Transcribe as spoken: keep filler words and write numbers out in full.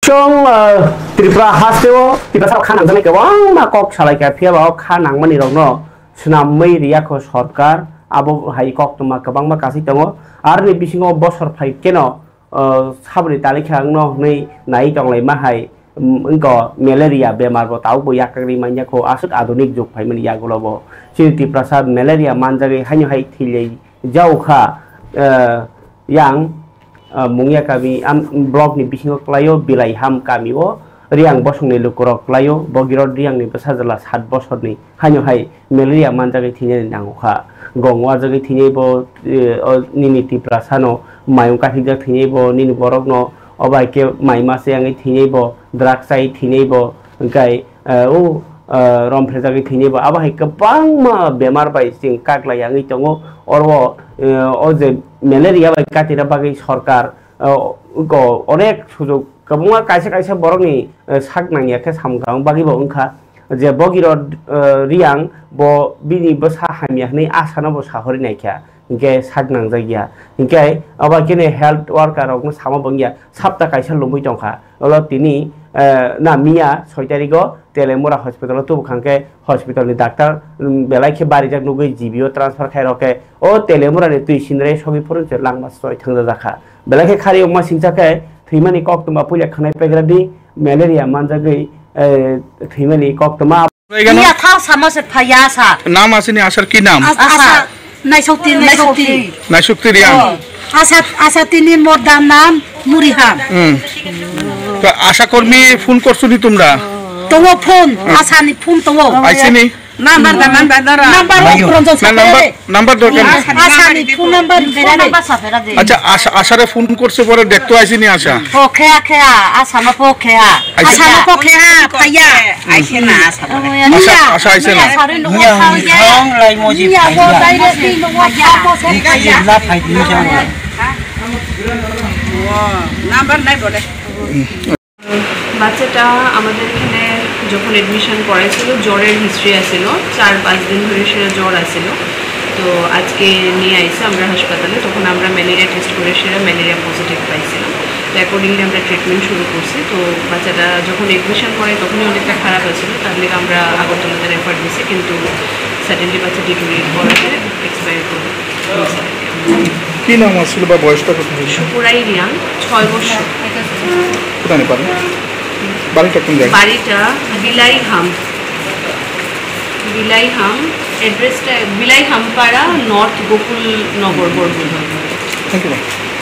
Chwng, ah, Tripura hasteo Tiprasa kha nangjaknai kwbangma kok salaikha, phiyaba o kha nangmani rokno swnamwi riyakho sorkar, abo hai koktwma kwbangma kasui tongo. Aroni bisingo bosor phai keno, ah, saboni talikha wngno hwnwi nai tonglaima hai, mm, wngkha malaria bemar bo tabukbo yakragwi manyakho, aswk adunik jug phaimani yagulo bo. Chini Tiprasa malaria manjagwi haino hai thwilaijao kha, ah, yang ah, Mungya kami, am, block ni bisingo kwlaio, Bilaiham kami o Riang bosongni lukurok kwlaio, Bogirot Riang ni bwsa jwla sat bosorni haino hai malaria manjagwi thwinani nango kha. Gong wajagwi thwinai bo, eh, o nini Tiprasa no mayung kathikjak thwinai bo, nini borok no obo hai khe mai masa yangwi thwinai bo, drugs chai thwinai bo, hwnkhe eh, o, eh, rom phrejagwi thwinai bo abo hai kwbangma bemar bai chwng kaklai yangwi tongo. Oro, eh, o je malaria bai katina bagwi sorkar, eh, o, onek sujok kwbangma kaisa kaisa borokni, eh, sak nangya khe samung tangma bagwi bo wngkha je Bogirot, eh, Riang bo bini bwsa hamya hwnwi asano bo sahori naikha, hinkhe sak nangjak ya. Hinkhe abo khe health worker rokno sama bo wngya, sapta kaisa lomwi tongkha. Olo tini, eh, na miya soi tarigo Telemura hospital o tubu kha, hwnkhe hospital ni doctor, um, belai khe barijak nugwi G B o transfer khai rw khe o Telemura ni twi sinrai sogwi phuru se langma soi thangjajakha. Belai khe khari wngma singcha khe thwimani koktwma puila khwnai pegra di, malaria manjagwi, eh, thwimani koktwma. Iya, thao sama se phaiya sa. নাম আছে নি আশার? কি নাম? আশা, আশা। নাইশক্তি, নাইশক্তি। নাইশক্তি রিয়াং। ও, আশা, আশা তিনির মোর দাম নাম মুরিহান। হুম। তো আশা কর্মী ফোন করছো নি তোমরা? তবু ফোন, আশা নি ফোন তবু। আইছে নি? নাম্বার দা, নাম্বার দা। নাম্বার ও রঞ্জন না, নাম্বার, সাথে। নাম্বার দরকার নেই। আশা নি ফোন নাম্বার, ফোন নাম্বার সাথে দে। আচ্ছা, আশা, আশারে ফোন করছে পরে দেখতে আইছে নি আশা? ও খেয়া খেয়া, আশা মা পো খেয়া। আইছে। আশা মা পো খেয়া, ভাইয়া। Aise na, asa. Aisa, aisa, aisa na. Miya, miya, hong lai mo ji, miya, phai bo ya. Direct ni nungwa, phai bo se phai ya. Ni la phai ni jang. Number nai bole. বাচ্চাটা আমাদের এখানে যখন অ্যাডমিশন করাইছিল, জ্বরের হিস্ট্রি আছিল, চার পাঁচ দিন ধরে সেটা জ্বর আছিল। তো আজকে নিয়ে আইসে আমরা হাসপাতালে, তখন আমরা ম্যালেরিয়া টেস্ট করে সেটা ম্যালেরিয়া পজিটিভ পাইছিলাম। তো অ্যাকর্ডিংলি আমরা ট্রিটমেন্ট শুরু করছি। তো বাচ্চাটা যখন অ্যাডমিশন করে তখনই অনেকটা খারাপ আছিল, তার লিগে আমরা আগরতলাতে রেফার দিছি, কিন্তু সাডেনলি বাচ্চা ডিটোরিয়েট করাতে এক্সপায়ার করে গেছে। কি নাম আছিল বা বয়সটা কত হয়েছে? সুপুরাই রিয়াং, ছয় বছর। কোথায় নেপাল? বাড়িটা কোন জায়গায়? বাড়িটা বিলাইহাম, বিলাইহাম, অ্যাড্রেসটা বিলাইহাম পাড়া, north Gokul Nagar, Barguna. Thank you, ma'am.